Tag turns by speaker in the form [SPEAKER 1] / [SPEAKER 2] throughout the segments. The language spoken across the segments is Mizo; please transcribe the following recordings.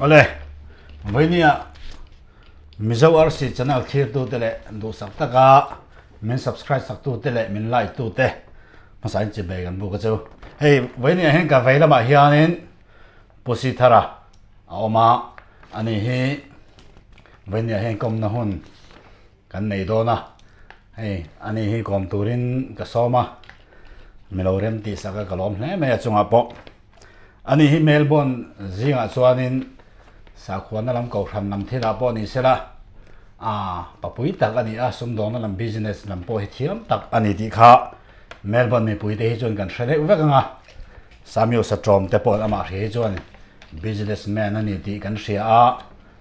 [SPEAKER 1] Awle, vawinia Mizo RC channel thlirtute leh duhsak taka min subscribe saktute leh min like tute hmasa in chibei kan buk a chu. Hei vawinia hian ka vei lamah hianin Pu Sithara a awm a, ani hi vawinia hian kawmna hun Kan nei dawn a, hei ani hi kawm turin ka sawm a, milo rem tih sak a ka lawm hle mai a chungah pawh. Ani hi Melbourne zingah chuanin sakhuana lam kohhran lam thilah pawh ni sela, a papui tak a ni a, sumdawngna lam business lam pawh hi thiam tak a ni tih kha Melbourne mipuite hi chuan kan hre deuh vek ang a, Samuel Satrawm te pawh amah hria hi chuan business man a ni tih kan hria a.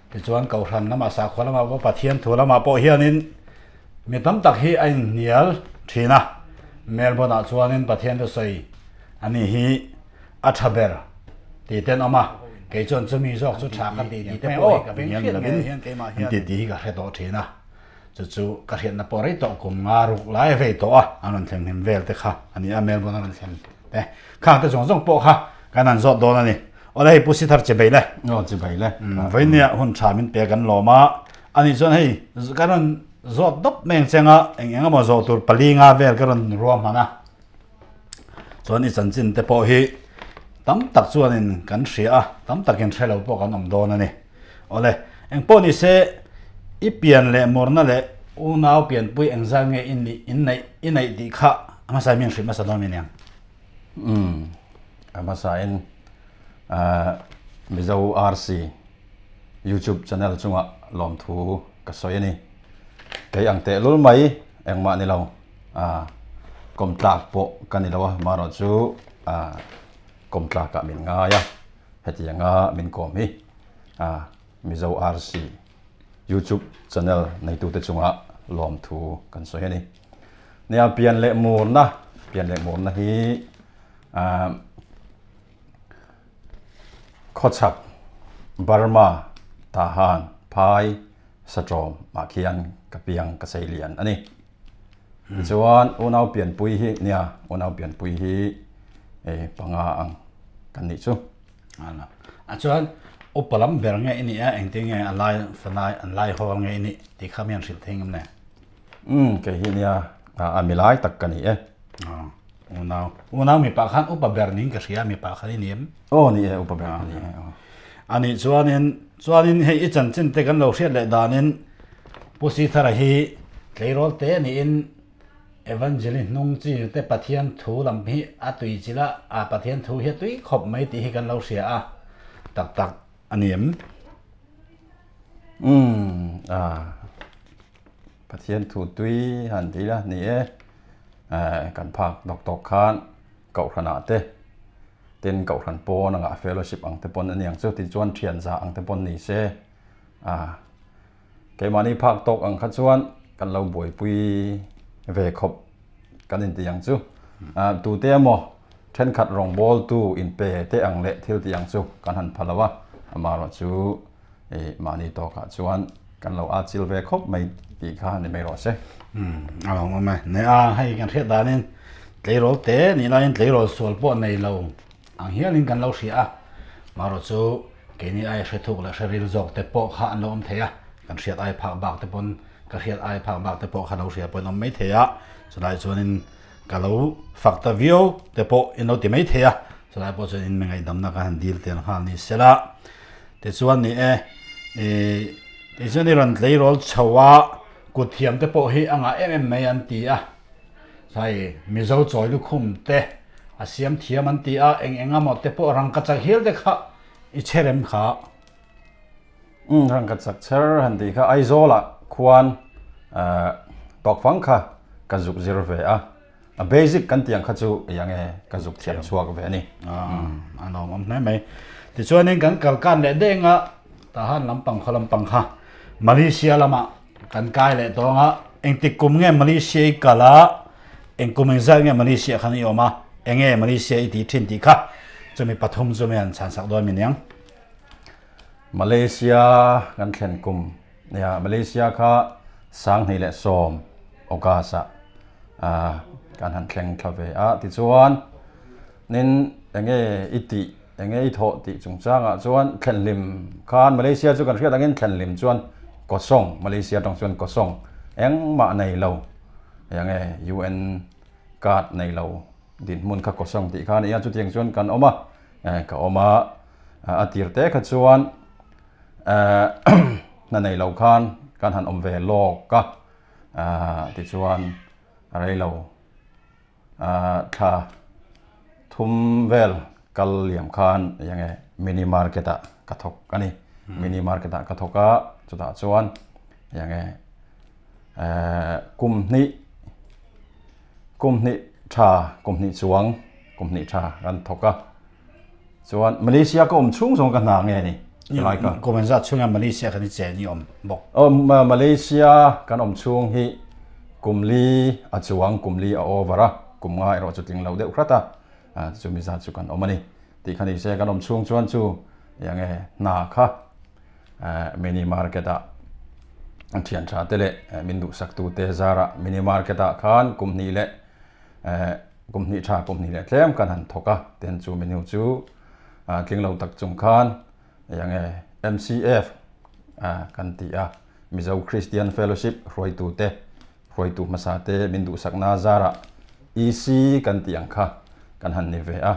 [SPEAKER 1] Tichuan Kohhran lamah sakhua lamah pawh Pathian thu lamah pawh hianin mi tam tak hi a inhnial thin a, Melbourne ah chuanin Pathian thusawi a ni hi a tha ber tih te an awm a, kei chuan chumi zawk chu tha ka ti tih te pawh hi ka hnial lovin an ti tih hi ka hre tawh thin a, chu chu ka hriatna pawh rei tawh kum nga ruk lai a vei tawh a, an rawn thleng hnem vel te kha a ni a, Melbourne a rawn thlen te khang te zawng zawng pawh kha kan han zawt dawn a ni. Awle hei Pu Sithar chibai le.
[SPEAKER 2] Aw chibai le.
[SPEAKER 1] Vawinia hun tha min pek an lawm a, ani chuan hei ka rawn zawt dawp mai ang cheng a, eng eng emaw zawh tur pali nga vel ka rawn ruah hman a, chuan i chanchin te pawh hi tam tak chuanin kan hria a, tam takin hre lo pawh kan awm dawn a ni. Awle eng pawh ni se i pian leh murna leh unau pianpui engzat nge i nih in neih i neih tih kha a hmasa in min hrilh hmasa dawn mi aniang.
[SPEAKER 2] Umm a hmasa in Mizo RC YouTube channel chunga lawmthu ka sawi a ni. Kei ang teh lul mai engmah ni lo kawm tlak pawh ka ni lo a, marawh chu kawm tlakah min ngai a, hetianga min kawm hi Mizo RC YouTube channel neitute chunga lawmthu kan sawi a ni. Nia pian leh murna, pian leh murna hi ah khawchhak Burma Tahan phai Satrawm ah khian ka piang ka sei lian a ni. Tichuan unau pianpui hi nia unau pianpui hi panga ang kan nih chu.
[SPEAKER 1] A chuan upa lam ber nge i nih a engtin nge a lai fanai an lai hawl nge i nih tih kha mi an hrilh thei ngam le.
[SPEAKER 2] Umm kei hi nia a mi lai tak ka ni e.
[SPEAKER 1] Unau unau mipa khan upa ber niin ka hria mipa khan i ni em?
[SPEAKER 2] Aw ni e upa ber ka ni e aw.
[SPEAKER 1] A nih chuanin chuanin hei i chanchin te kan lo hriat leh danin Pu Sithara hi tleirawl te niin Evangelist hnung chi te Pathian thu lam hi a tui chilh a, a Pathian thu hi a tui khawp mai tih hi kan lo hria a, tak tak a ni em?
[SPEAKER 2] Umm a. Pathian thu tui han ti ila ni e, kan phak dawk tawk khan Kohhranah te tin Kohhran pawn anga fellowship ang te pawn a ni ang chu tichuan thian za ang te pawn ni se a keimahni phak tawk ang kha chuan kan lo buaipui ve khawp kan inti ang chu tute emaw thenkhat rawngbawltu inpe te ang leh thil tih ang chu kan han pha lo a amaherawhchu I mahni tawkah chuan kan lo atchil ve khawp mai tih kha ni mai rawh se.
[SPEAKER 1] Umm a lo awm e. Nei a, hei kan hriat danin tleirawl te nih laiin tleirawl sual pawh nei lo ang hialin kan lo hria a. Marawh chu keini ai hre thuk leh hre ril zawk te pawh kha an lo awm thei a, kan hriat ai phak bak te pawn ka hriat ai phak bak te pawh kha lo hria pawhin awm mai thei a. Chulai chuanin ka lo fak ta viau te pawh in lo ti mai thei a, chulai pawh chuan in mi ngaihdamna ka han dil tel nghal ni sela. Tichuan ni e, ih tichuan i rawn tleirawl chho a, kut thiam te pawh hi a ngah em em mai an ti a, hei Mizo chawi lukhum te a siam thiam an ti a, eng eng emaw te pawh rangkachak hial te kha i chhe rem kha.
[SPEAKER 2] Umm rangkachak chher han tih kha Aizawlah khuan tawkfang kha ka zuk zir ve a. A basic kan tih ang kha chu ei ang e, ka zuk thiam chhuak ve a ni.
[SPEAKER 1] A lawmawm hle mai. Tichuanin kan kal kan leh deng a, tahan lampang khaw lampang kha Malaysia lamah kan kai leh tawng a, engtik kum nge Malaysia i kal a, eng kum engzat nge Malaysia khan i awm a, eng nge Malaysia i tih thin tih kha chumi pathum chu mi han chhansak dawn mi niang.
[SPEAKER 2] Malaysia kan thlen kum Nia, Malaysia kha 2010 August ah kan han thleng thla ve a, tichuan nin enge i tih Enge i thawh tih chungchangah chuan thlenhlim khan Malaysia chu kan hriat angin thlenhlim chuan kosong, Malaysia tawng chuan kosong, engmah nei lo, enge UN card nei lo dinhmun kha kosong tih kha a ni a, chutiang chuan kan awm a, ka awm a, a tir te kha chuan hna nei lo khan kan han awm ve lawk a, tichuan a rei lo. Thla thum vel kal liam khan eng nge mini market ah ka thawk a ni. Mini market ah ka thawk a, chutah chuan eng nge kum hnih kum hnih tha kum hnih chuang kum hnih tha kan thawk a. Chuan Malaysia ka awm chhung zawng ka hna nge ni helai ka.
[SPEAKER 1] Kum an zat chhunga Malaysia kan i chen i awm bawk.
[SPEAKER 2] Awm Malaysia kan awm chhung hi kum li a chuang kum li a over a, kum nga erawh chu tling lo deuh hrat a, chumi zat chu kan awm a ni. Tih kha ni se kan awm chhung chuan chu eng nge hna kha mini market ah thian tha te leh min duhsak tu te zarah mini market ah khan kum hnih leh Kum hnih tha kum hnih leh tlem kan han thawk a, ten chu menu chu tling lo tak chung khan eng nge MCF kan ti a, Mizo Christian Fellowship hruaitu te, hruaitu hmasa te min duhsakna zarah EC kan tih ang kha kan han ni ve a.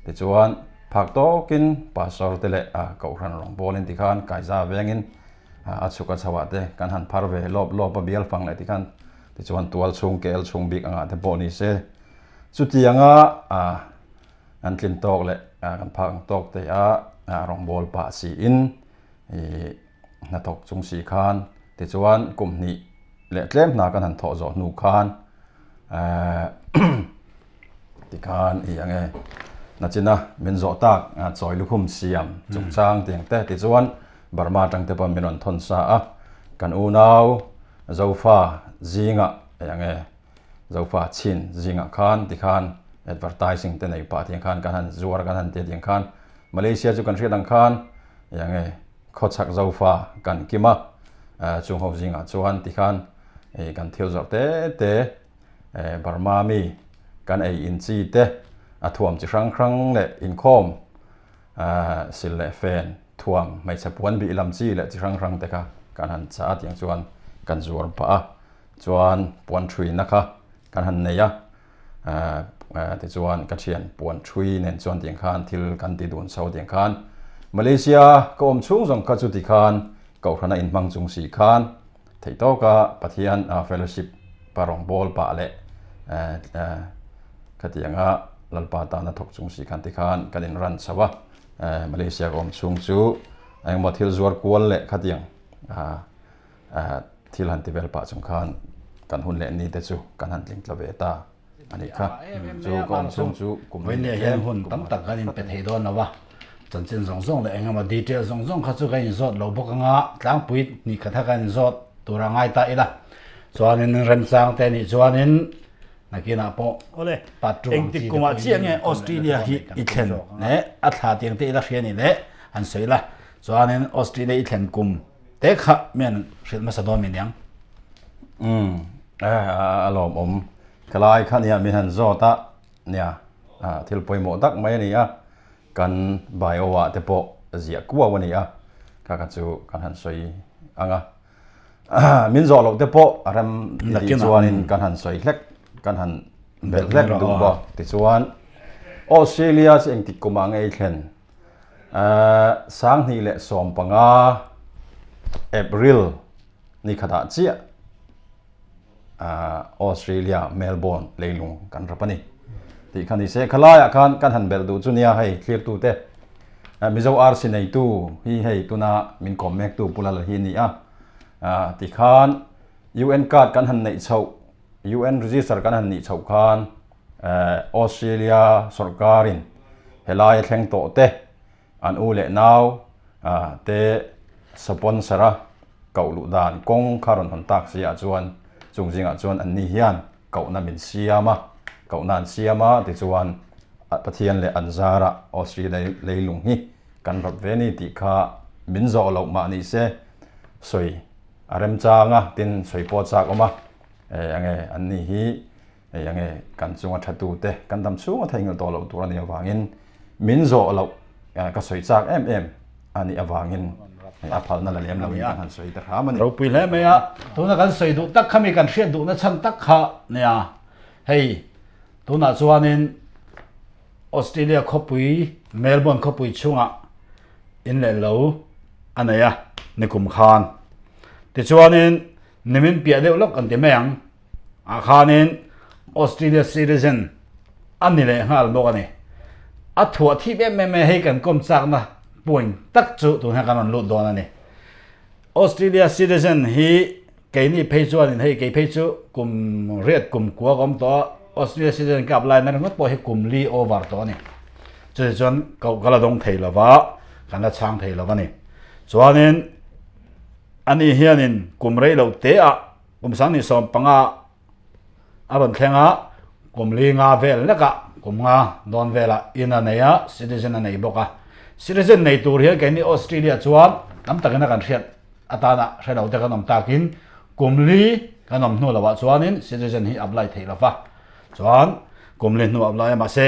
[SPEAKER 2] Tichuan phak tawkin pastor te leh kohhran rawngbawlin tikhan kaiza vengin a chhuk a chho ah te kan han phar ve lawp lawp a bial fang leh tikhan Tichuan tual chhung kel chhung bik angah te pawh ni se, chutianga an tlin tawk leh kan phak ang tawk te a rawngbâwl pah siin hnathawk chung si khan tichuan kum hnih leh tlem hna kan han thawh zawh hnu khan tikhan i ang e nachina min zawh tak chawi lukhum siam chungchang tiang te tichuan Burma atang te pawh min rawn thawn sa a, kan unau Zofa zingah eng nge Zofa chin zingah khan tikhan advertising te nei pah tiang khan kan han zuar kan han ti tiang khan Malaysia chu kan hriat ang khan eng nge khawchhak Zofa kan kim a, chung ho zingah chuan tikhan kan thil zawrh te te Burma mi kan ei in chi te a thuam chi hrang hrang leh inkhawm Sil leh fen, thuam, hmeichhe puan bih lam chi leh chi hrang hrang te kha kan han chah a tiang chuan kan zuar pah a, chuan puan thuina kha kan han nei a, tichuan ka thian puan thui nen chuan tiang khan thil kan ti dun chho tiang khan Malaysia ka awm chhung zawng kha chuti khan Kohhrana inhmang chung si khan theih tawka Pathian fellowship pa rawngbâwl pah leh khatianga Lalpa tana thawk chung si khan tikhan kan inran chho a, Malaysia ka awm chhung chu engemaw thil zuar kual leh khatiang thil han ti vel pah chung khan kan hun leh ni te chu kan han tling tla ve ta a nih kha. Chu ka awm chhung chu kum
[SPEAKER 1] Vawiin hian hun tam tak kan inpe thei dawn lo a, chanchin zawng zawng leh engemaw detail zawng zawng kha chu kan inzawt lo bawk anga tlangpui hnih khat kha kan inzawt tur a ngai ta ila. Chuanin remchang te nih chuanin nakinah pawh
[SPEAKER 3] Awle,
[SPEAKER 1] part two ang
[SPEAKER 3] engtik
[SPEAKER 1] chi te
[SPEAKER 3] kumah
[SPEAKER 1] pawhin
[SPEAKER 3] chiah nge
[SPEAKER 1] inkhawm leh
[SPEAKER 3] Australia
[SPEAKER 1] dawn
[SPEAKER 3] hi
[SPEAKER 1] kan
[SPEAKER 3] i
[SPEAKER 1] tum
[SPEAKER 3] thlen
[SPEAKER 1] zawk anga.
[SPEAKER 3] le?
[SPEAKER 1] A thla tiang te ila hria ni le an sawi la. Chuanin Australia i thlen kum te kha mi an hrilh hmasa dawn mi niang.
[SPEAKER 2] Umm a lawmawm ka lai kha nia min han zawt a nia thil pawimawh tak mai a ni a kan bio ah te pawh ziah kuau a ni a kha kha chu kan han sawi ang a min zawh loh te pawh a rem ti chuanin kan han sawi hlek kan han belh hlek duh bawk tichuan Australia chu engtik kumah nge i thlen 2015 April ni khatah chiah Australia Melbourne leilung kan rap a ni tih kha ni se. Khalaiah khan kan han belh duh chu nia hei thlirtute Mizo arsi neitu hi hei tuna min kawm mektu Pu Lala hi a ni a tikhan UN card kan han neih chhoh UN register kan han nih chhoh khan Australia sawrkarin helai a thleng tawh te an u leh nau te sponsor a koh luh dan kawng kha rawn hawn tak si ah chuan chung zingah chuan an ni hian kohna min siam a, kohna an siam a tichuan Pathian leh an zarah Australia leilung hi kan rawt ve ni tih kha min zawh loh mah ni se sawi a remchang a tin sawi pawh a chak awm a, enge an ni hi Hei ange kan chunga tha tute kan dam chhunga theihnghilh tawh loh tur a nih avangin min zawh loh Ka sawi chak em em a nih avangin a phalna la lem loin kan han sawi ta hram a ni.
[SPEAKER 1] Ropui hle mai a, tuna kan sawi duh tak kha mi kan hriat duhna chhan tak kha nia. Hei tunah chuanin Australia khawpui Melbourne khawpui chhungah in leh lo a nei a nikum khan. Tichuanin nimin piah deuh lawk kan ti mai ang ah khanin Australia citizen a ni leh nghal bawk a ni. A thuah thip em em e hei kan kawm chakna point tak chu tun hian kan rawn lut dawn a ni. Australia citizen hi keini phei chuanin hei kei phei chu kum riat kum kua ka awm tawh a, Australia citizen ka apply na ringawt pawh hi kum li over tawh a ni. Chutiang chuan ka la dawng thei lova, kan la chhang thei lova ni. Chuanin ani hianin kum rei lo te ah Kum 2015 a rawn thleng a, kum li nga vel lekah kum nga dawn velah in a nei a, citizen a nei bawk a. Citizen nei tur hian keini Australia chuan tam takin a kan hriat atana hre lo te kan awm takin kum li kan awm hnu lovah chuanin citizen hi apply theih lo va. Chuan kum li hnu apply a mahse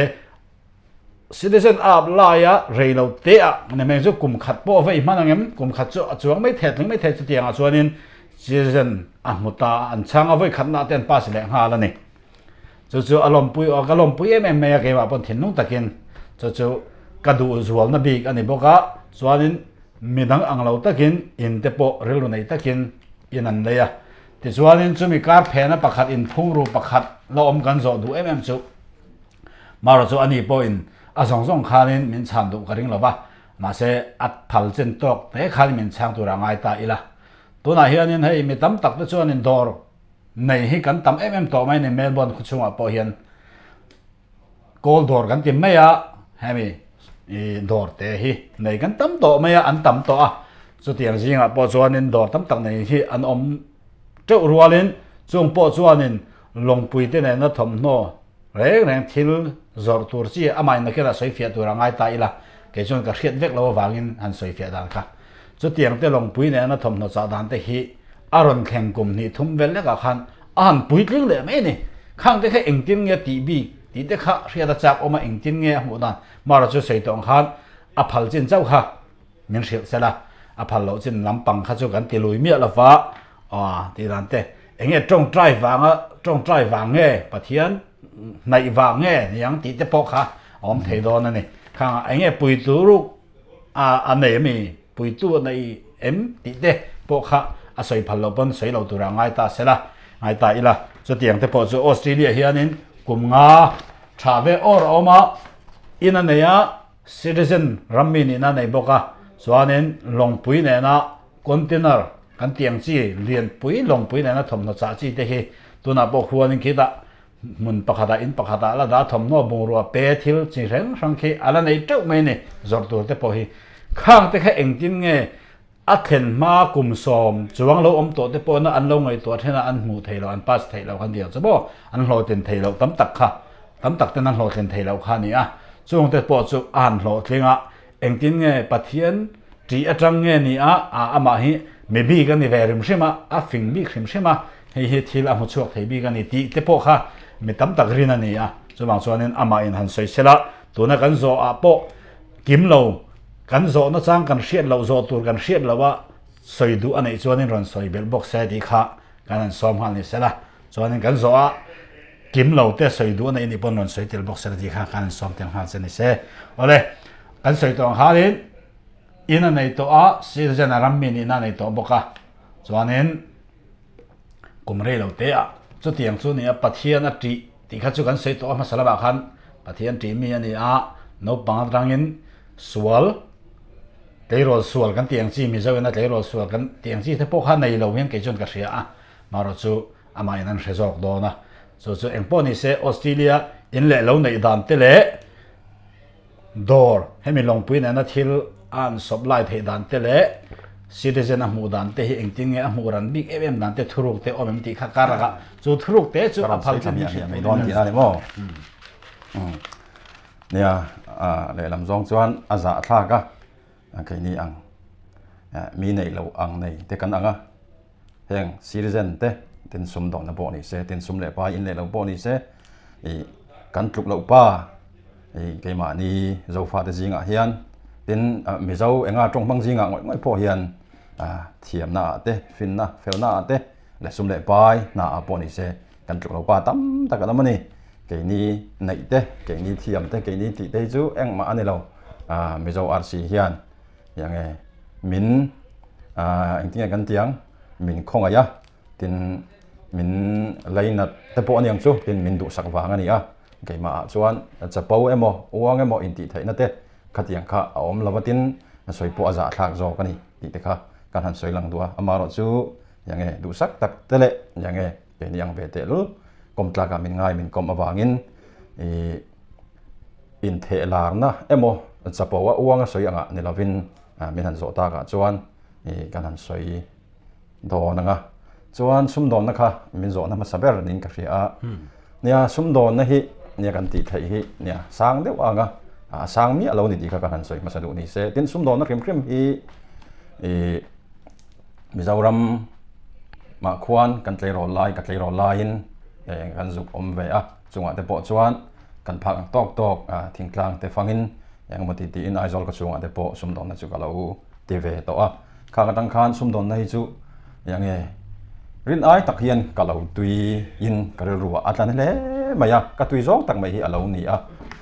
[SPEAKER 1] citizen a apply a rei lo te ah ni hmel chu kum khat pawh vei hman ang em kum khat chu a chuang mai thei a tling mai thei chutiang ah chuanin citizen a hmu ta a an chhang a vawi khat nah te an pass leh nghal a ni chu chu a lawmpui aw ka lawmpui em em mai a keimah pawn thinlung takin chu chu ka duh zualna bik a ni bawk a chuanin midang ang lo takin in te pawh rilru nei takin in an lei a tichuanin chumi kar phena pakhat inphungru pakhat la awm kan zawh duh em em chu. Mara chu ani pawhin a zawng zawng khanin min chhan duh ka ring lo va, mahse a phal chen tawk te khanin min chhang tur a ngai ta ila. Tunah hianin hei mi tam tak te chuanin dawr nei hi kan tam em em tawh mai ni Melbourne khaw chhungah pawh hian kawl dawr kan ti mai a, hemi dawr te hi nei kan tam tawh mai a, an tam tawh a, chutiang zingah pawh chuanin dawr tam tak nei hi an awm teuh rualin chung pawh chuanin lawngpui te nena thawmhnaw Reng reng thil zawrh tur chi amah in nakin a sawi fiah tur a ngai ta ila, kei chuan ka hriat vek lo avangin han sawi fiah dan kha. Chutiang te lawngpui nena thawmhnaw chah dan te hi a rawn thleng kum hnih thum vel lekah khan a han puitling leh mai a ni. Khang te kha engtin nge tih bik tih te kha hriat a chak awm a, engtin nge a hmuh dan Mara chu sawi tawh ang khan a phal chin chauh kha min hrilh sel a, a phal loh chin lampang kha chu kan ti lui miah lova aw tih dan te. Enge tawngtai vanga tawngtai vang nge Pathian hnaih vang nge niang tih te pawh kha a awm thei dawn a ni. Khang enge puitu ruk a a nei ami puitu a nei em tih te pawh kha a sawi phal loh pawn sawi lo tura ngai ta sela ngai ta ila. Chutiang te pawh chu Australia hianin kum nga tha ve awr a awm a, in a nei a, citizen rammi nihna a nei bawk a, chuanin lawngpui nena Container kan tih ang chi lianpui lawngpui nena thawmhnaw chah chi te hi tunah pawh khuanin khitah hmun pakhatah in pakhatah la dah thawmhnaw bungrua pe thil chi hrang hrang khi a la nei teuh mai a ni zawrh tur te pawh hi khang te kha engtin nge a thlen hma kum sawm chuang lo awm tawh te pawhna an lo ngaihtuah thenah an hmuh theih loh an pass theih loh kan ti ang chu maw an hlawhtlin theih loh tam tak kha tam tak ten an hlawhtlin theih loh kha a ni a chung te pawh chu a han hlawhtling a Engtin nge Pathian ṭih aṭang nge ni a, a amah hi mi bik a ni ve hrim hrim a, a fing bik hrim hrim a, hei hi thil a hmu chhuak thei bik a ni tih te pawh kha mi tam tak rin a ni a. Chuvang chuanin amah in han sawi sela, tuna kan zawh ah pawh kim lo, kan zawh nachang kan hriat loh zawh tur kan hriat loh a sawi duh a neih chuanin rawn sawi belh bawk se tih kha kan han sawm nghal ni sela. Chuanin kan zawh a kim lo te sawi duh a neih nih pawn rawn sawi tel bawk sela tih kha kan sawm tel nghal che ni se. Awle, kan sawi tawh ang khanin in a nei tawh a, citizen a rammi nihna a nei tawh bawk a. Chuanin kum rei lo te ah chutiang chu nia Pathian a tih tih kha chu kan sawi tawh a hmasa lamah khan Pathian tih mi a ni a, naupang atangin sual tleirawl sual kan tih ang chi Mizo ina tleirawl sual kan tih ang chi te pawh kha nei lo hian kei chuan ka hria a. Marawh chu amah in an hre zawk dawn a, chu chu eng pawh ni se Australia in leh lo neih dan te leh dawr hemi lawngpui nena thil a an sawp lai theih dan te leh citizen a hmuh dan te hi engtin nge a hmuh ran bik em em dan te thuruk te awm em tih kha kar a chu thuruk te chu a phal thlap
[SPEAKER 2] mi mai dawn tih a ni maw? Nia, lehlam zawng chuan a zahthlak a, keini ang mi neih loh ang nei te kan ang a. Heng citizen te tin sum dawhna pawh ni se, tin sum leh pa in leh lo pawh ni se, ih kan tluk loh pa ih keimahni Zofa te zingah hian Tin, Mizo enga tawng hmang zingah ngawih ngawih pawh hian thiamna ah te, finna, felna ah te leh sum leh pai hna ah pawh ni se kan tluk lo pa tam tak an awm a ni. Keini neih te, keini thiam te, keini tih te hi chu engmah a ni lo. Mizo arsi hian enge min engtinge kan tih ang, min khawngaih a, tin min lainat te pawh a ni ang chu, tin min duhsak vang a ni a. Keimah ah chuan chapo emaw, uang emaw intih theihna te khatiang kha a awm lo va tin sawi pawh a zahthlak zawk a ni tih te kha kan han sawi lang duh a, amaherawh chu enge duhsak tak te leh enge keini ang ve tehlul kawm tlakah min ngai min kawm avangin ih intheh larna emaw chapo a uang a sawi angah ni lovin min han zawh takah chuan ih kan han sawi dawn ang a, chuan sumdawnna kha min zawhna hmasa ber niin ka hria a, nia sumdawnna hi nia kan tih theih hi nia sang deuh ang a, a sang miah lo ni tih kha ka han sawi hmasa duh ni se, tin sumdawnna hrim hrim hi ih Mizoram mah khuan kan tleirawl lai ka tleirawl laiin kan zuk awm ve a, chungah te pawh chuan kan phak ang tawk tawk thingtlang te fangin engemaw ti tiin Aizawl ka chhungah te pawh sumdawnna chu ka lo ti ve tawh a. Khang atang khan sumdawnna hi chu eng nge rin ai tak hian ka lo tui in ka rilru ah a tlan hle mai a, ka tui zawng tak mai hi a lo ni a.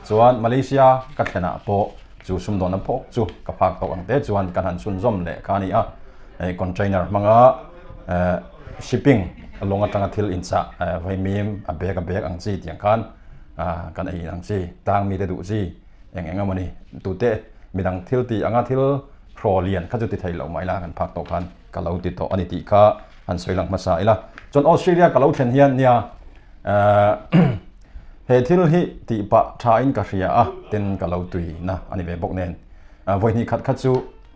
[SPEAKER 2] Chuan Malaysia ka thlen ah pawh chu sumdawnna phawk chu ka phak tawh ang te chuan kan han chhunzawm leh kha a ni a. Hei container hmanga shipping lawng atanga thil inchah vaimim a bag a bag ang chi tiang khan kan ei ang chi tlang mite duh chi eng eng emawni tute midang thil tih anga thil Hraw lian kha chu ti thei lo mah ila kan phak tawh khan ka lo ti tawh a ni tih kha han sawi lang hmasa ila. Chuan Australia ka lo thlen hian nia he thil hi tih pah tha in ka hria a tin ka lo tui na a ni ve bawk nen. Vawi hnih khat kha chu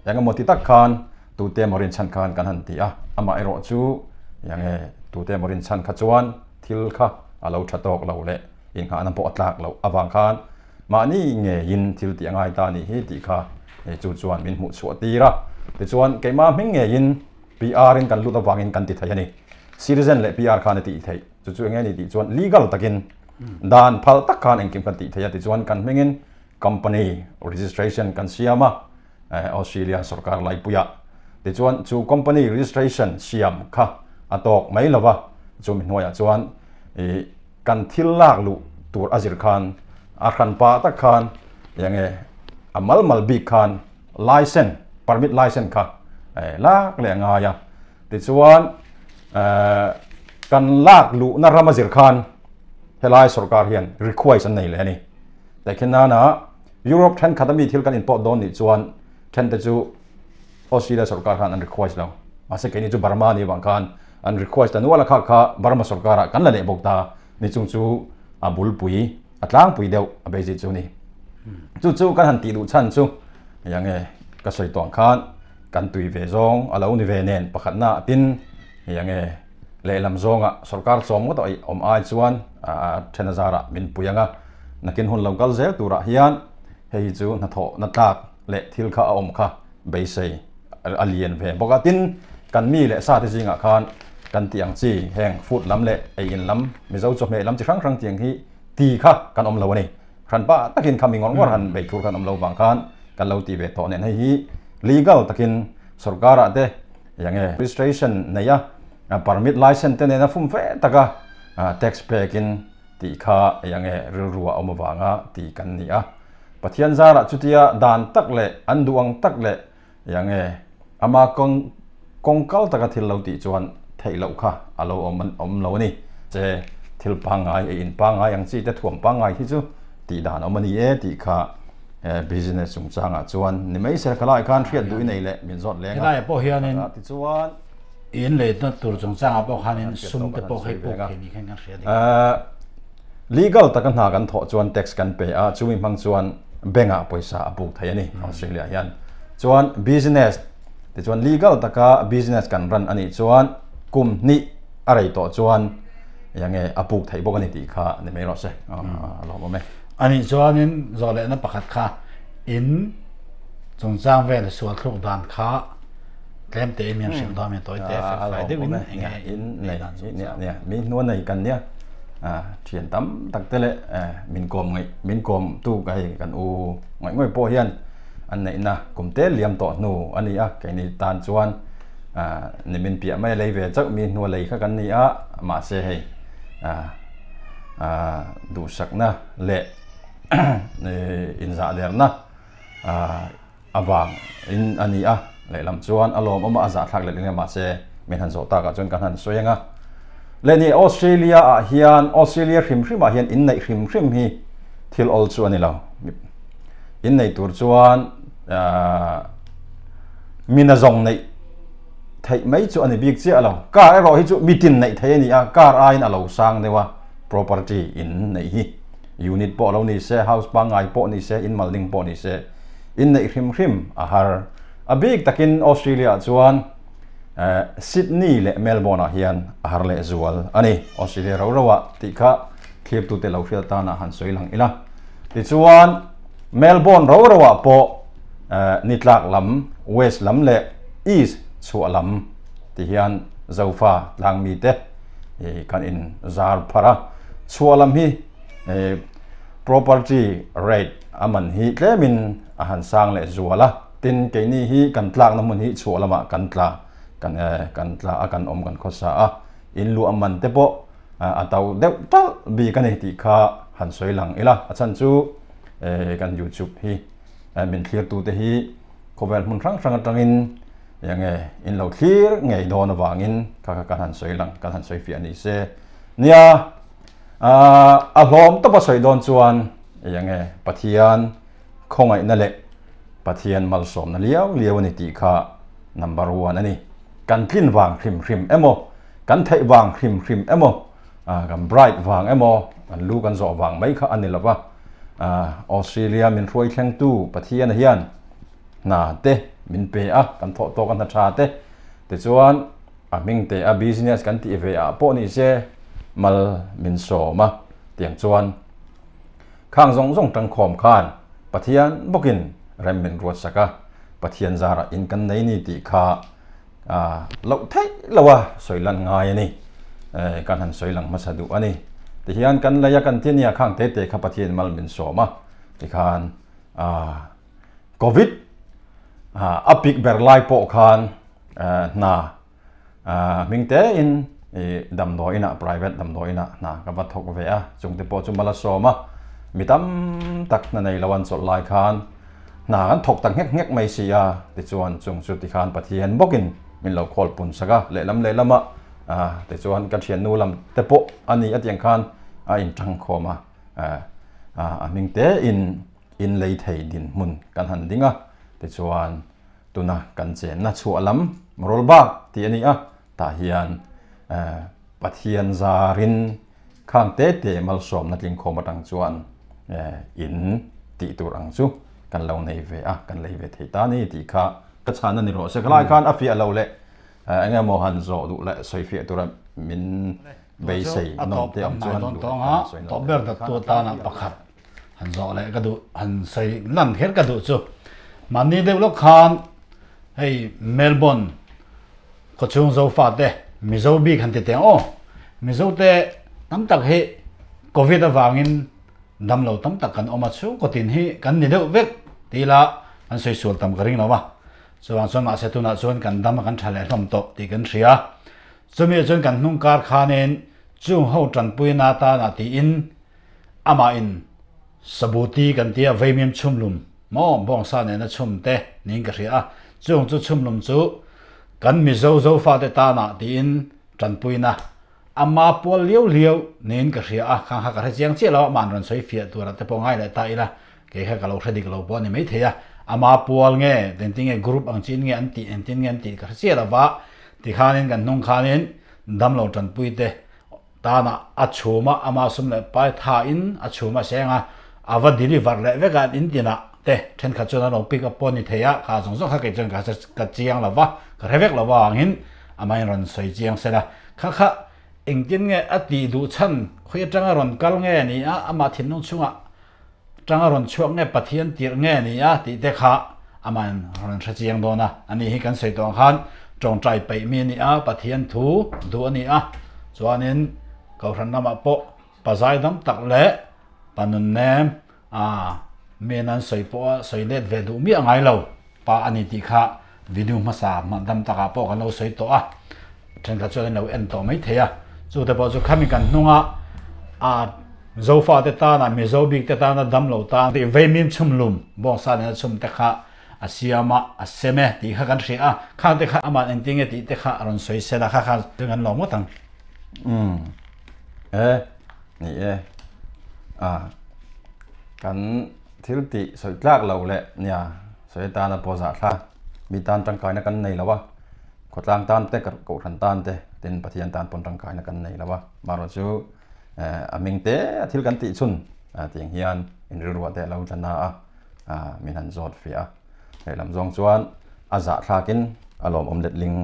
[SPEAKER 2] eng emaw ti tak khan tute emaw rinchhan khan kan han ti a, amah erawh chu eng nge tute emaw rinchhan kha chuan thil kha a lo tha tawk lo leh inghahna pawh a tlak loh avang khan Mahni ngeiin thil tih a ngai ta nih hi tih kha chu chuan min hmuh chhuah tir a. Tichuan, keimah hming ngeiin PR in kan lut avangin kan ti thei a ni. Citizen leh PR khan a tih theih. Chu chu enge ni tih chuan legal takin dan phal tak khan engkim kan tih thei a. Tichuan, kan hmingin company registration kan siam a, Australia sorkar laipuiah. Tichuan, chu company registration siam kha a tawk mai lo va, chumi hnuaiah chuan ih, Kan thil lak luh tur a zir khan a hran pah tak khan eng nge a mal mal bik khan license permit license kha lak leh a ngai a tichuan kan lak luhna ram a zir khan helai sorkar hian request an nei leh a ni tehkhin nana Europe thenkhat ami thil kan import dawn nih chuan thente chu Australia sorkar khan an request lo. Mahse keini chu Burma nih vang khan an request ta nual a kha kha Burma sorkarah kan la leh bawk ta ni chung chu a bulpui a tlangpui deuh a beizit chu ni. Chu chu kan han tih duh chhan chu eng nge ka sawi tawh ang khan kan tui ve zawng a lo ni ve nen pakhatna tin eng nge lehlam zawngah sorkar chawm ngawt a awm ai chuan a then a zarah min pui ang a nakin hun lo kal zel turah hian hei hi chu hnathawhna tlak leh thil kha a awm kha beisei a lian ve bawk a. Tin, kan mi leh sa te zingah khan kan tih ang chi heng food lam leh ei in lam, Mizo chawhmeh lam chi hrang hrang tiang hi ti kha kan awm lo a ni. Hran pah takin kha mi ngawr ngawr han bei thur khan awm lo vang khan kan lo ti ve tawh nen hei hi legal takin sorkarah te eng nge registration nei a permit license te nena fum fe taka tax pekin tih kha eng nge rilru a awm avanga ti kan ni a. Pathian zarah chutia dan tak leh an duh ang tak leh eng nge ama kawng kawng kal taka thil lo tih chuan theih loh kha a lo awm awm lo a ni. Che thil pangngai ei in pangngai ang chi te thuam pangngai hi chu tih dan awm a ni e tih kha business chungchangah chuan ni mai se khalai khan hriat duh i nei leh min zawt leng a.
[SPEAKER 1] Helaiah pawh hianin
[SPEAKER 2] tichuan
[SPEAKER 1] in leitna tur chungchangah pawh khanin sum te pawh hei puk thei ni khan kan hria dik.
[SPEAKER 2] Legal taka hna kan thawh chuan tax kan pe a, chumi hmang chuan bank ah pawisa a buk thei a ni Australia hian. Chuan business tichuan legal taka business kan run a nih chuan kum hnih a rei tawh chuan eng nge a buk theih bawk a ni tih kha ni mai rawh se a lawmawm e.
[SPEAKER 1] A nih chuanin zawh lehna pakhat kha in chungchang vel sual thluk dan kha tlem te in min hrilh dawn mi tawi te fel fai deuh in eng nge
[SPEAKER 2] in nei nia nia mi hnuan nei kan nia thian tam tak te leh min kawm ngaih min kawm tu ka hei kan u ngaih ngawi pawh hian. an neihna kum te liam tawh hnu a ni a, keini tan chuan nimin piah mai a lei ve chauh mi hnua lei kha kan ni a, mahse hei duhsakna leh inzahderna avang in a ni a, lehlam chuan a lawmawm a, a zahthlak leh eng mahse min han zawh takah chuan kan han sawi ang a. Leh ni Australia ah hian Australia hrim hrim ah hian inneih hrim hrim hi thil awl chu a ni lo. Inneih tur chuan mina zawng neih theih mai chu a ni bik chiah lo. Car erawh hi chu mitin neih theih a ni a, car aiin a lo sang deuh a, property in neih hi. Unit pawh lo ni se, house pangngai pawh ni se, in malding pawh ni se, inneih hrim hrim a har. A bik takin Australia ah chuan Sydney leh Melbourne ah hian a har leh zual a ni. Australia ro ro ah tih kha thlirtute lo hriat atana han sawi lang ila. Tichuan Melbourne ro ro ah pawh nitlak lam, west lam leh east chhuah lam ti hian Zofa tlangmite kan in zar pharh a. Chhuah lam hi property rate a man hi tlemin a han sang leh zual a, tin keini hi kan tlakna hmun hi chhuah lamah kan tla kan kan tla a kan awm kan khawsa a, in luah man te pawh a to deuh talh bik a ni tih kha han sawi lang ila, a chhan chu kan youtube hi min thlirtute hi khawvel hmun hrang hrang atangin enge in lo thlir ngei dawn avangin kha kha kan han sawi lang kan han sawi fiah ni se nia. A hlawm tawpa sawi dawn chuan eng nge Pathian khawngaihna leh Pathian malsawmna liau liau a ni tih kha number one a ni. Kan tlin vang hrim hrim emaw, kan theih vang hrim hrim emaw, kan bright vang emaw, kan lu kan zawh vang mai kha a ni lova. Australia min hruai thlengtu Pathian hian hna te min pe a, kan thawh tawk a hna tha te. Tichuan A hming te a business kan tih ve ah pawh ni se mal min sawm a, tiang chuan khang zawng zawng tangkhawm khan Pathian bawkin rem min ruat sak a, Pathian zarah in kan nei ni tih kha loh theih lo a sawi lan ngai a ni, kan han sawi lang hmasa duh a ni. Tihian kan lei a kan ti ania khang te te kha Pathian mal min sawm a, tikhan Covid a pik ber lai pawh khan hna hming tein damdawi inah private damdawi inah hna ka va thawk ve a, chungte pawh chu mal a sawm a, mi tam tak hna nei lo an chawlh lai khan hna kan thawk ta nghek nghek mai si a, tichuan chung chu tikhan Pathian bawkin min lo khawl pun sak a, lehlam lehlamah tichuan ka thiannu lam te pawh a ni a tiang khan a intangkhawm a, a hming tein in lei thei dinhmun kan han ding a, tichuan tuna kan chenna chhuah lam rawl bak tih a ni a, tah hian Pathian zarin khang te te malsawmna tlingkhawm atang chuan in tih tur ang chu kan lo nei ve a, kan lei ve thei ta ni tih kha ka chhan a ni rawh se. Khalai khan a fiah lo leh eng emaw han zawh duh leh sawi fiah tura min beisei nawm te awm chuan duh leh kan sawi nawm te khan a
[SPEAKER 1] pakhat Han zawh leh ka duh, han sawi lan kher ka duh chu mahni deuh lawk khan hei Melbourne khawchhung Zofa te Mizo bik han ti teh ang aw, Mizo te tam tak hi Covid avangin damlo tam tak kan awm a, chhungkaw tin hi kan ni deuh vek ti ila kan sawi sual tam ka ring lo a, chuvang chuan mahse tunah chuan kan dam a kan tha leh hlawm tawh tih kan hria. Chumi ah chuan kan hnung kar khanin chung ho tanpuina atana tiin Amah in Sabuti kan tia veimiam chhumlum maw bawngsa nena chhum te niin ka hria a, chung chu chhumlum chu kan Mizo Zofate tanah tiin tanpuina ama pual liau liau niin ka hria a, khang kha ka hre chiang chiah lo a, man rawn sawi fiah turah te pawh ngai leh ta ila, kei kha ka lo hre dik lo pawh a ni maithei a, ama pual nge engtin nge group ang chin nge an tih engtin nge an tih ka hre chiah lo va, tikhanin kan hnung khanin damlo tanpui te Tanah a chhum a, ama sum leh pai thain a chhum a seng a, a va deliver leh vek a, an in tinah te thenkhat chuan an lo pick up pawh a ni thei a, kha zawng zawng kha kei chuan ka ka chiang lo va, ka hre vek lo vangin amahin rawn sawi chiang sel a, kha kha engtin nge a tih duh chhan khawi atanga rawn kal nge ni a, amah thinlung chungah tanga rawn chhuak nge Pathian tirh nge ni a tih te kha amahin rawn hre chiang dawn a, ani hi kan sawi tawh ang khan tawngtai peih mi a ni a, Pathian thu duh a ni a, chuanin Kohhran lamah pawh pazai dam tak leh pa nunnem a Men an sawi pawh a sawi let ve duh miah ngai lo pa a ni tih kha video hmasa hman dam takah pawh kan lo sawi tawh a, thenkhat chuan an lo en tawh mai thei a. Chu te pawh chu khami kan hnunga a Zofa te tana Mizo bik te tana dam lo tan tih veimim chhum lum bawngsa nena chhum te kha a siam a, a sem e tih kha kan hria a, khang te kha aman engtin nge tih te kha a rawn sawi sel a, kha kha chu kan lawm ngawt ang.
[SPEAKER 2] Umm e ni e a kan thil tih sawi tlak lo leh nia sawi atana pawh zah thla mi tan tangkaina kan nei lo a, khawtlang tan te kohhran tan te tin Pathian tan pawn tangkaina kan nei lo a, marawh chu a hming te a thil kan tih chhun tiang hian inrilruah te a lo tla na a. Min han zawt fiah a, lehlam zawng chuan a zahthlakin a lawmawm letling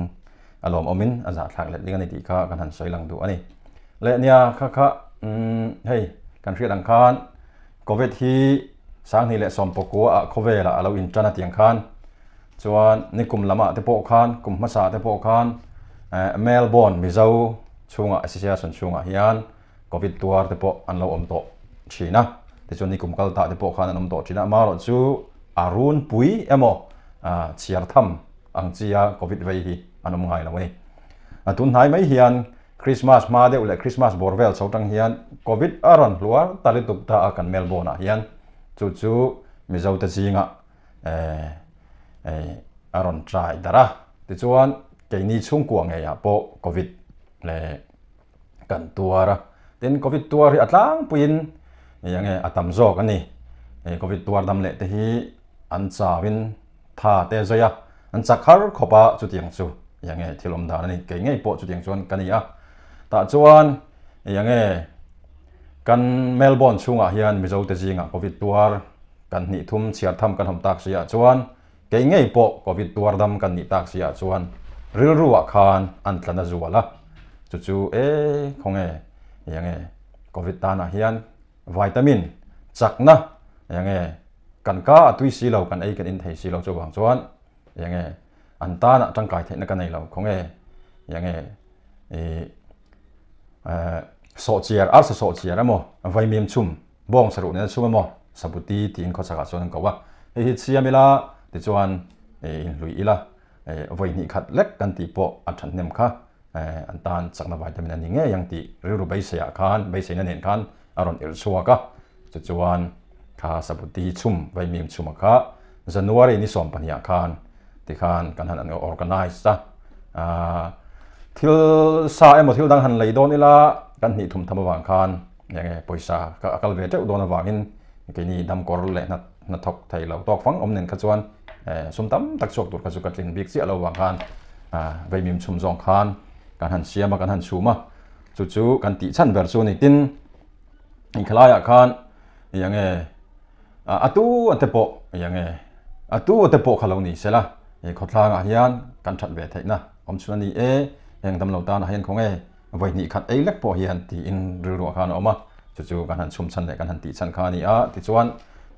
[SPEAKER 2] a lawmawmin a zahthlak letling a ni tih kha kan han sawi lang duh a ni. Leh nia kha kha hei kan hriat ang khan Covid hi 2019 ah khawvelah a lo intan a tiang khan chuan nikum lamah te pawh khan kum hmasa te pawh khan Melbourne Mizo chhungah Association chhungah hian Covid tuar te pawh an lo awm tawh thin a, tichuan nikum kal tah te pawh khan an awm tawh thin a, amaherawhchu a runpui emaw chhiar tham ang chia Covid vei hi an awm ngai lo a ni. Tun hnai mai hian Christmas hma deuh leh Christmas bawr vel chho tang hian Covid a rawn hluar ta lutuk ta a kan Melbourne ah hian, chu chu Mizo te zingah a rawn trai darh a, tichuan keini chhungkua ngeiah pawh Covid leh kan tuar a, tin covid tuar hi a tlangpuiin eng nge a tam zawk a ni. Covid tuar dam leh te hi an chauin tha te zui a, an chak har khawp a chutiang chu eng nge thil awm dan a ni. Kei ngei pawh chutiang chuan ka ni a, tah chuan eng nge kan Melbourne chhungah hian Mizo te zingah covid tuar kan hnih thum chhiar tham kan hawm tak si ah chuan Kei ngei pawh Covid tuar dam kan nih tak si ah chuan rilru ah khan an tla na zual a, chu chu e khawnge eng nge Covid tan ah hian vitamin chakna eng nge kan ka a tui si lo kan ei kan in thei si lo chuvang chuan eng nge an tan ah tangkai theihna ka nei lo khawnge eng nge i sawhchiar arsa sawhchiar emaw vaimim chhum Bawng saruh nena chhung emaw Sabuti tiin khawchhakah chuan an ko a, hei hi chhiam ila tichuan inhlui ila vawi hnih khat lek kan tih pawh a thathnem kha an tan chakna vitamin a ni ngei ang tih rilru beiseiah khan beiseina nen khan a rawn irh chhuak a, chuchuan kha Sabuti chhum vaimim chhuma kha January ni 12 ah khan tikhan kan han an organize a, thil sa emaw thil dang han lei dawn ila kan hnih thum tham avang khan Eng nge pawisa ka a kal ve teuh dawn avangin keini damkawr leh hna hnathawk thei lo tawk fang awm nen kha chuan sum tam tak chhuak tur kha chu ka tlin bik chiah lo vang khan veimim chhum zawng khan kan han siam a kan han chhum a chu chu kan tih chhan ber chu a ni tin inkhelaiah khan eng nge a tu a te pawh eng nge a tu a te pawh kha lo ni sela khawtlangah hian kan that ve theihna awm chhun a ni e heng damlo tanah hian khawnge Vawi hnih khat ei lek pawh hian tiin rilruah khan a awm a, chu chu kan han chhum chhan leh kan han tih chhan kha a ni a, tichuan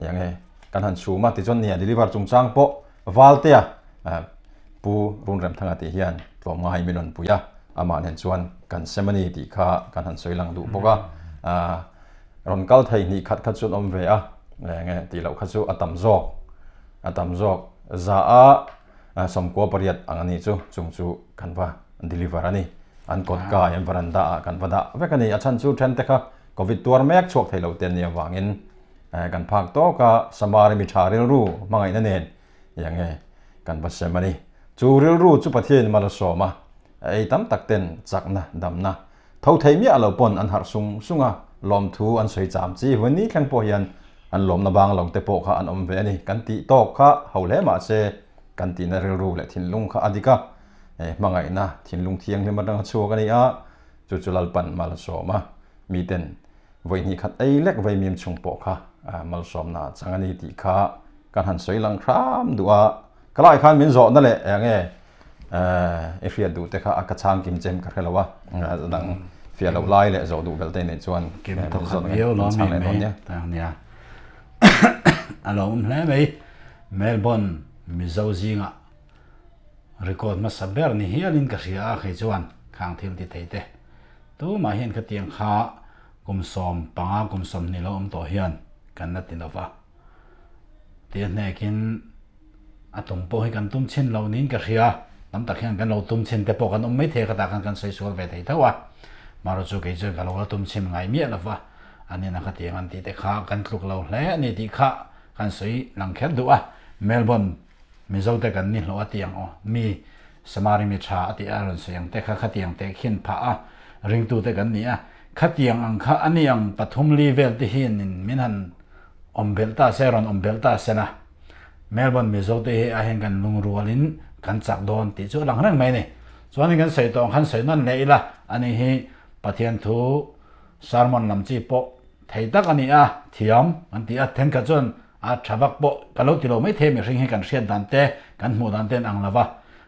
[SPEAKER 2] eng nge kan han chhum a, tichuan nia deliver chungchang pawh Valtea Pu Runremthanga tih hian tlawmngai min rawn pui a, amah nen chuan kan sem a ni tih kha kan han sawi lang duh bawk a, rawn kal thei hnih khat kha chu an awm ve a, eng nge tih loh kha chu a tam zawk a tam zawk za a. 98 ang a nih chu, chung chu kan va deliver a ni. An kawt kai, an veranda ah kan va dah vek a ni. A chhan chu then te kha Covid tuar mek chhuak thei lo te an nih avangin kan phak tawk a, Samari mi tha rilru hmangaihna nen eng nge kan va sem a ni. Chu rilru chu Pathianin mal a sawm a, a ei tam tak ten chakna, damna tho thei miah lo pawn an harh sung sung a, lawmthu an sawi cham chi huan ni thleng pawh hian An lawmna bang lo te pawh kha an awm ve a ni. Kan tih tawk kha ho hle mah se kan tihna rilru leh thinlung kha a dik a, hmangaihna thinlung thianghlim atanga chhuak a ni a, chu chu Lalpan mal a sawm a, miten vawi hnih khat ei lek vaimim chung pawh kha malsawmna a chang a ni tih kha kan han sawi lang hram duh a. Ka lai khan min zawhna leh eng nge i hriat duh te kha a ka chhang kim chem ka hre lo a, dang fiah loh lai leh zawh duh bel te nei chuan
[SPEAKER 1] Kim thawk khat viau lo mi mai tang nia. A lo awm hle mai. Melbourne Mizo zingah record hmasa ber ni hialin ka hria a khei chuan khang thil ti thei te. Tumah hian khatiang kha kum 15 kum 20 lo awm tawh hian kan la ti lova. Tia hnekin a tum pawh hi kan tum chhin lo niin ka hria. Tam tak hian kan lo tum chhin te pawh kan awm maithei a, khatah khan kan sawi sual ve thei tho a. Marawh chu kei chuan ka lo la tum chhin ngai miah lo va, an ina khatiang an tih te kha kan tluk lo hle a ni tih kha kan sawi lang kher duh a. Melbourne Mizo te kan ni hlawh a ti ang aw, mi Samari mi tha a tih a rawn sawi ang te kha khatiang teh khin phah a ringtu te kan ni a, khatiang ang kha a ni ang pathum li vel te hianin min han awm belh ta se, rawn awm belh ta se na. Melbourne Mizo te hi a hian kan lungrualin kan chak dawn tih chu a lang reng mai a ni. Chuanin kan sawi tawh ang khan sawi nawn leh ila, ani hi Pathian thu sermon lam chi pawh thei tak a ni a, thiam an ti a, thenkhat chuan a tha vak pawh ka lo ti lo mai thei mihring hi kan hriat dan te, kan hmuh dan te an ang lo va,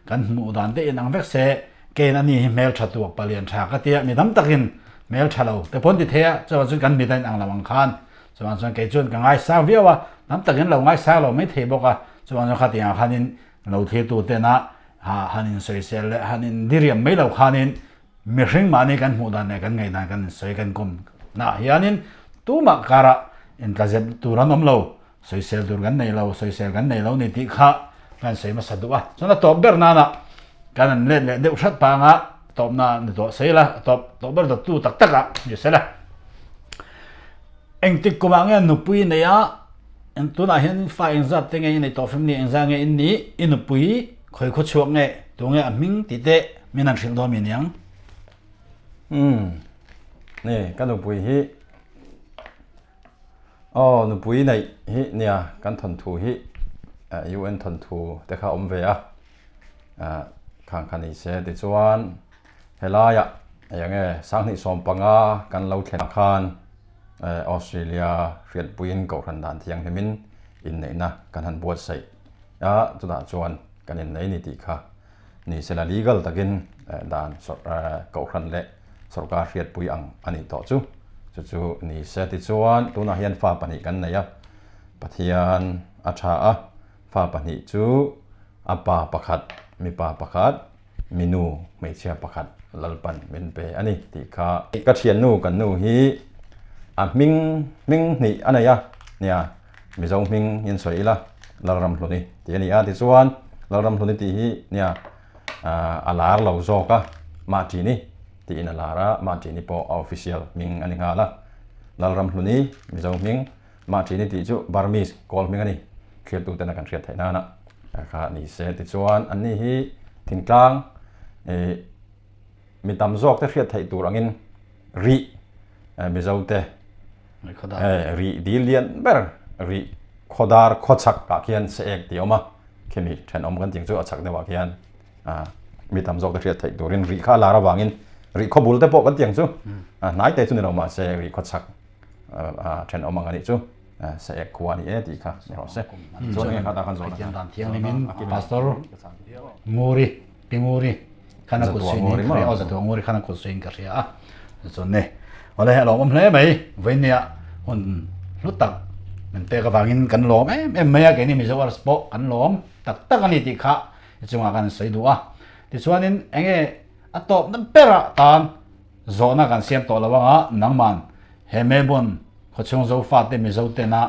[SPEAKER 1] kan hmuh dan te inang vek se, kein ani hi hmel tha tuak palian tha ka tia mi tam takin hmel tha lo te pawn ti thei a, chuvang chuan kan mit a inang lo ang khan chuvang chuan kei chuan ka ngaisang viau a, tam takin lo ngaisang lo mai thei bawk a, chuvang chuan khatiangah khanin lo thirtu tena ha han insawisel leh han indiriam mai lo khanin Mihring mahni kan hmuh dan leh kan ngaih dan kan insawi kan kawm naah hianin tumah karah intlazep tur an awm lo, sawisel tur kan nei lo, sawisel kan nei lo ni tih kha kan sawi hmasa duh a. Chuan a tawp ber nana kan an let leh deuh hrat panga tawpna ni tawh sawi la, a tawp tawp ber dawttu tak tak ah ni se la. Engtik kumah nge nupui nei a, tunah hian fa engzat te nge i neih tawh fem ni, engzat nge in nih, i nupui khawi khaw chhuak nge, tunge a hming tih te Min an hrilh dawn mi niang.
[SPEAKER 2] Umm. Ni, ka nupui hi Aw, nupui neih hi nia kan thawnthu hi UN thawnthu te kha awm ve a. Khang kha ni se tichuan helaiah eng nge sanghnih 15 kan lo thlen khan Australia hriatpuiin kohhran dan thianghlimin inneihna kan han buatsaih a, chutah chuan kan innei ni tih kha Ni sela legal takin dan kohhran leh sorkar hriatpui ang a nih tawh chu. Chu chu ni se tichuan tunah hian fa pahnih kan nei a, Pathian a tha a, fa pahnih chu a pa pakhat, mipa pakhat, minu hmeichhia pakhat Lalpan min pe a ni tih kha. Ka thiannu kan nu hi a hming hming hnih a nei a, nia Mizo hming in sawi ila Lalramhluni tih a ni a, tichuan Lalramhluni tih hi nia a lar lo zawk a, Maṭini tiin a lar a, Maṭini pawh a official hming a ni nghal a. Lalramhluni Mizo hming Maṭini tih chu Burmese kawl hming a ni, thliartuten a kan hriat theih nana kha ni se. Tichuan anni hi thingtlang mi tam zawk te hriat theih tur angin rih Mizo te rih dil lian ber rih khawdar khawchhak ah khian se ek tih a awm a, khimi thenawm kan tih chu a chhak deuh ah khian mi tam zawk te hriat theih turin rih kha a lar avangin rih khawbul te pawh kan tih ang chu hnai te chu ni lo mahse rih khawchhak thenawm ang a nih chu se ek khua a ni e tih kha ni rawh se. Chuan enge kha ta khan zawhna
[SPEAKER 1] kha. Thianghlimin Pastor Nguri Pi Nguri khan a kut suiin ka hria aw Zatua Nguri khan a kut suiin ka hria a chuan ni awle a lawmawm hle mai vawinia hun hlu tak min pek avangin kan lawm em em mai a keini Mizo Arts pawh kan lawm tak tak a ni tih kha i chungah kan sawi duh a tichuanin enge a tawpna berah tan zawhna kan siam tawh lo anga nangman he Melbourne khawchhung Zofate Mizo tena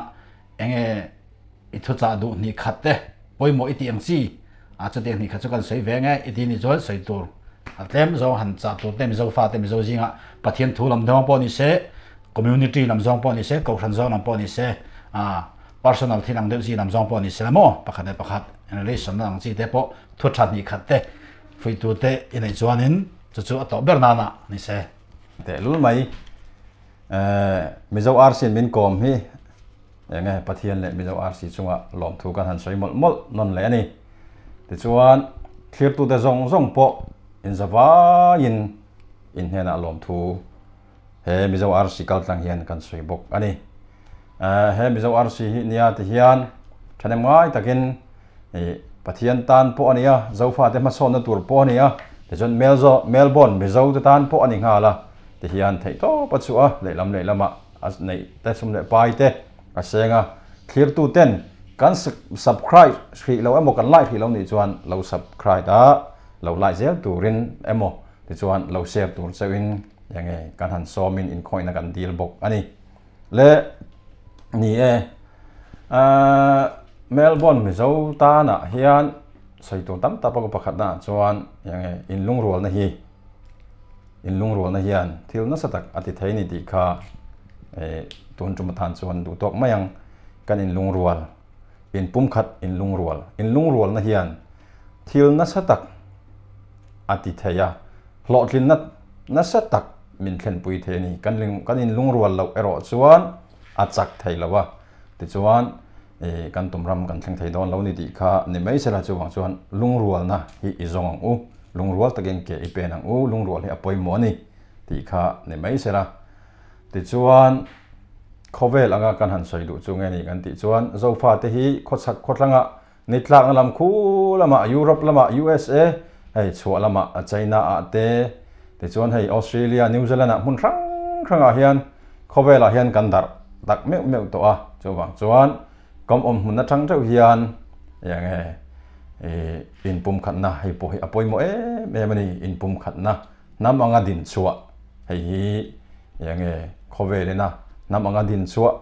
[SPEAKER 1] enge I thuchah duh hnih khat te pawimawh i tih ang chi a chutiang hnih khat chu kan sawi ve nge i tih nih chuan sawi tur a tlem zawng han chah tur te Mizo fate Mizo zingah Pathian thu lam zawng pawh ni se community lam zawng pawh ni se kohhran zawng lam pawh ni se a personal thil ang deuh chi lam zawng pawh ni se la maw pakhat leh pakhat relation ang chi te pawh thu tha hnih khat te fuih tur te i neih chuanin chu chu a tawh ber nana ni se.
[SPEAKER 2] Tehlul mai Mizo RC in min kawm hi Eng nge Pathian leh Mizo RC chunga lawmthu kan han sawi mawlh mawlh nawn leh a ni. Tichuan, thlirtute zawng zawng pawh inzavaiin in hnenah lawmthu he Mizo RC kaltlang hian kan sawi bawk a ni. He Mizo RC hi nia ti hian thahnem ngai takin Pathian tan pawh a ni a, Zofate hmasawnna tur pawh a ni a, tichuan Melbourne Mizote tan pawh a ni nghal a, tihian theihtawp a chhuah a, lehlam lehlamah a neih te sum leh pai te a seng a, thlirtu ten kan subscribe hrih lo emaw kan like hrih lo nih chuan lo subscribe a, lo like zel turin emaw tichuan lo share tur cheuhin eng nge kan han sawmin inkhawihna kan dil bawk a ni. Le ni e, Melbourne Mizo tanah hian sawi tur tam tak a pakhatnaah chuan eng nge inlungrualna hi inlungrualna hian thil nasa tak a ti thei a ni tih kha tun tum atan chuan duh tawk mai ang. Kan inlungrual, inpumkhat inlungrual, inlungrualna hian thil nasa tak a ti thei a, hlawhtlinna nasa tak min thlenpui thei a ni. Kan kan inlungrual loh erawh chuan a chak thei lo a. Tichuan, kan tum ram kan thleng thei dawn lo ni tih kha ni mai sela chuvang chuan lungrualna hi i zawng ang u, lungrual takin ke i pen ang u, lungrual hi a pawimawh a ni tih kha ni mai sela. Tichuan, khawvel anga kan han sawi duh chu nge ni kan tih chuan Zofate hi khawchhak khawtlangah ni tlakna lam khu lamah Europe lamah USA hei chhuah lamah China ah te tichuan hei Australia New Zealand ah hmun hrang hrangah hian khawvelah hian kan darh tak meuh meuh tawh a chuvang chuan kawm awm hmun atang teuh hian eng nge ih inpumkhatna hei pawh hi a pawimawh em em a ni inpumkhatna hnam anga din chhuah hei hi eng nge khawvelina hnam anga din chhuah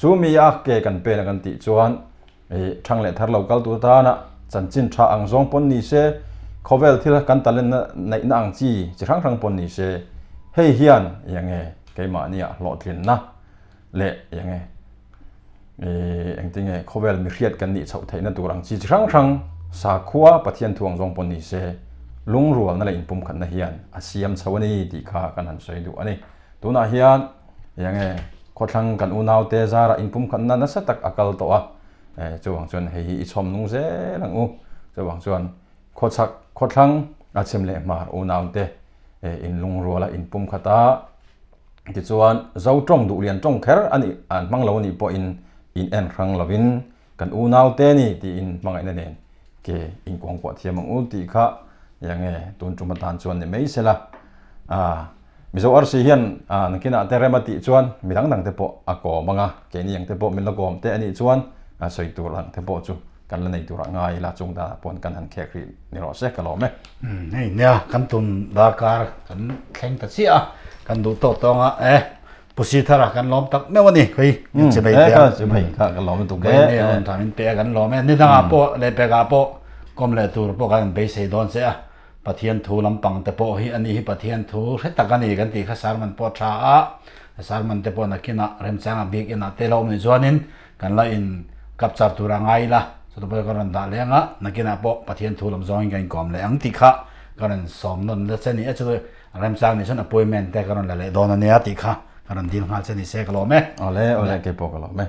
[SPEAKER 2] chu mi a ke kan pen a kan tih chuan Ih, thang leh thar lo kal tur tana chanchin tha ang zawng pawn ni se, khawvel thil kan talent na neihna ang chi chi hrang hrang pawn ni se, hei hian eng nge keimahnia hlawhtlinna leh eng nge ih engtinge khawvel mihriat kan nih chhoh theihna tur ang chi chi hrang hrang sakhua Pathian thu ang zawng pawn ni se, lungrualna leh inpumkhatna hian a siam chho a ni tih kha kan han sawi duh a ni. Tunah hian eng nge khawthlang kan unaute zarah inpumkhatna nasa tak a kal tawh a, chuvang chuan hei hi i chhawm nung zel ang u. Chuvang chuan khawchhak khawthlang a chhem leh hmar unaute inlungruala inpumkhat a, tichuan Zo tawng duhlian tawng kher a nih an hmang lo a nih pawhin in en hrang lovin kan unaute ni tiin hmangaihna nen ke inkuangkuah thiam ang u tih kha eng nge tun tum atan chuan ni mai sela. Mizo arsi hian nakinah te rem a tih chuan mi dang dang te pawh a kawm ang a, keini ang te pawh min la kawm te a nih chuan sawi tur ang te pawh chu kan la nei tur ah ngai ila chung danah pawh kan han khek rih ni rawh se ka lawm e.
[SPEAKER 1] Hei nia kan tum darkar kan thleng ta chiah a, kan duh tawk tawng a e. Pu Sithara kan lawm tak meuh a ni khui chi bai te
[SPEAKER 2] a chi bai kha kan lawm tuk
[SPEAKER 1] e bai ne min pe kan lawm e ni danga pawh le peka pawh kom le tur pawh kan bei sei dawn che a Pathian thu lampang te pawh hi ani hi Pathian thu hre tak ani kan tih kha sermon pawh tha a sermon te pawh nakin ah remchang a bik in ah te lo awm ni chuanin kan la in capture tur a ngai ila chutah pawh ka rawn dah leh anga nakin ah pawh Pathian thu lam zawngin kan inkawm leh ang tih kha ka rawn sawm nawn la che ni a chu Remchang nih chuan appointment te ka rawn la leh dawn a nia tih kha ka rawn dil nghal che ni se ka lawm e.
[SPEAKER 2] Awle awle keipawh ka lawm e.